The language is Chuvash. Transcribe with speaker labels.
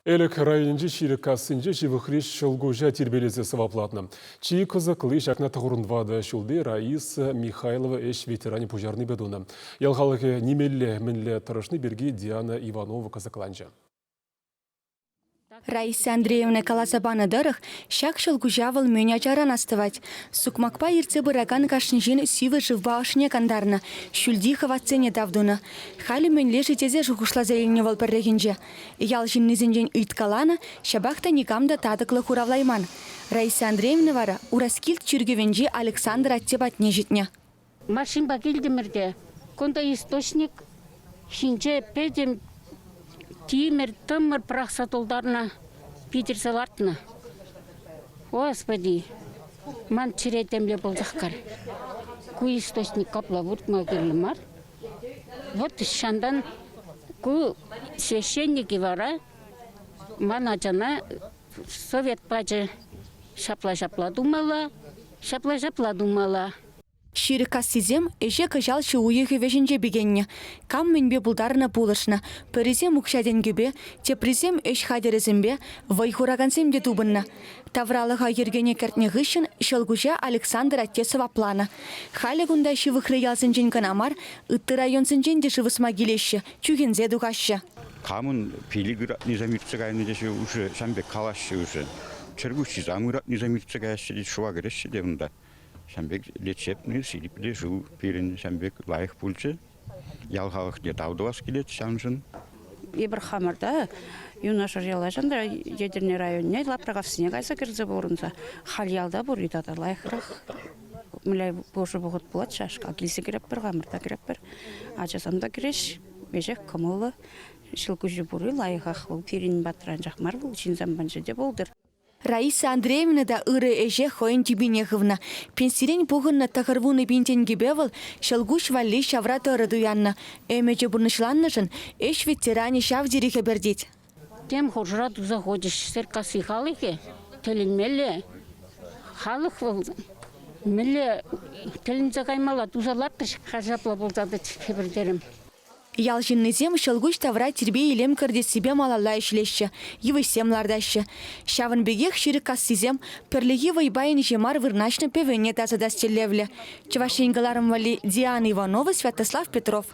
Speaker 1: Элӗк районӗнчи Ҫирӗккассинче ҫывӑхри ҫӑлкуҫа тирпейлесе сӑваплатнӑ. Чи кӑсӑкли ҫакна тӑхӑрӑнватӑ ҫулти Раиса Михайлова ӗҫ ветеранӗ пуҫарнипе тунӑ. Ял халӑхӗ нимелле мӗнле тӑрӑшни пирки Диана Иванова кӑсӑкланчӗ.
Speaker 2: Раиса Андреевна каласа панӑ тӑрӑх, ҫак ҫӑлкуҫа вӑл мӗн ачаран астӑвать. Сукмакпа иртсе пыракан кашни ҫын сивӗ шывпа ӑшне кантарнӑ, ҫӳлти хӑватсене тав тунӑ. Халӗ мӗнле-ши тесе шухӑшласа илнӗ вӑл пӗррехинче. Ял ҫыннисенчен ыйткаланӑ, ҫапах та никам та татӑклӑ хуравлайман. Раиса Андреевна вара Ураскилт чиркӗвӗнчи Александр атте патне ҫитнӗ.
Speaker 3: Машинпа килтӗмӗр те кунта источник ҫинче пӗтӗм тимӗр, тӑмӑр пӑрахса тултарнӑ, питӗрсе лартнӑ. Господи, ман чӗре темле пулсах кар. Ку источник капла выртма кирлӗ мар. Вот ҫантан ку священник вара ман ачана совет пачӗ. Ҫапла-ҫапла тумалла, ҫапла-ҫапла тумалла.
Speaker 2: Ҫирӗккассисем ӗҫе кӑҫал ҫу уйӑхӗ вӗҫӗнче пикеннӗ. Кам мӗнпе пултарнӑ пулӑшнӑ. Пӗрисем укҫа-тенкӗпе, теприсем ӗҫ хатӗрӗсемпе, вӑй хуракансем те тупӑннӑ. Тавралӑха йӗркене кӗртнӗ хыҫҫӑн ҫӑлкуҫа Александр атте сӑвапланӑ. Халӗ кунта ҫывӑхри ялсенчен кӑна мар, ытти районсенчен те шыв ӑсма килеҫҫӗ, чӳхенсе тухаҫҫӗ.
Speaker 4: Камӑн пилӗк ыратнисем иртсе кайнӑ тесе уже ҫавӑн пек калаҫҫӗ уже. Чӗркуҫҫисем ыратнисем иртсе каяҫҫӗ те шыва кӗреҫҫӗ те унта. Ҫавӑн пек лечебный сиплӗ шыв пирӗн ҫавӑн пек лайӑх пулчӗ. Ял халӑхне тав тӑвас килет ҫавӑншӑн.
Speaker 3: Эпир хамӑрта юнашар ялашӑн та Етӗрне районне Лапракассине кайса кӗрсе пурӑнса халь ялта пур-и тата лайӑхрах. Мӗнле пушӑ вӑхӑт пулать шашка килсе кӗретпӗр, хамӑрта кӗретпӗр. Ачасем та кӗреҫ, веҫех кӑмӑллӑ. Ҫӑлкуҫӗ пурри лайӑхах вӑл пирӗн патра анчах мар вӑл, ҫынсем патӗнче те пултӑр.
Speaker 2: Раиса Андреевна та ырӑ ӗҫе хӑйӗн тӳпине хывнӑ. Пенсирен пухӑннӑ 90 пин тенкӗпе вӑл ҫӑлкуҫ валли ҫавра тӑрӑ туяннӑ. Ӗмӗчӗ пурнӑҫланнӑшӑн ӗҫ ветеранӗ ҫав тери хӗпӗртет.
Speaker 3: Тем хушӑра туса хучӗҫ Серкасси халӑхӗ. Тӗлӗнмелле. Халӑх вӑл мӗнле тӗлӗнсе каймалла туса лартрӗҫ ҫапла пулса тӑчӗ хӗпӗртерӗм.
Speaker 2: Ял ҫыннисем ҫӑлкуҫ тавра тирпей-илем кӗртессипе малалла ӗҫлеҫҫӗ, йывӑҫсем лартаҫҫӗ. Ҫавӑн пекех Ҫирӗккассисем пӗрлехи вӑйпа инҫе мар вырнаҫнӑ пӗвене тасатас тӗллевлӗ. Чӑваш Ен кӑларӑм валли Диана Иванова, Святослав Петров.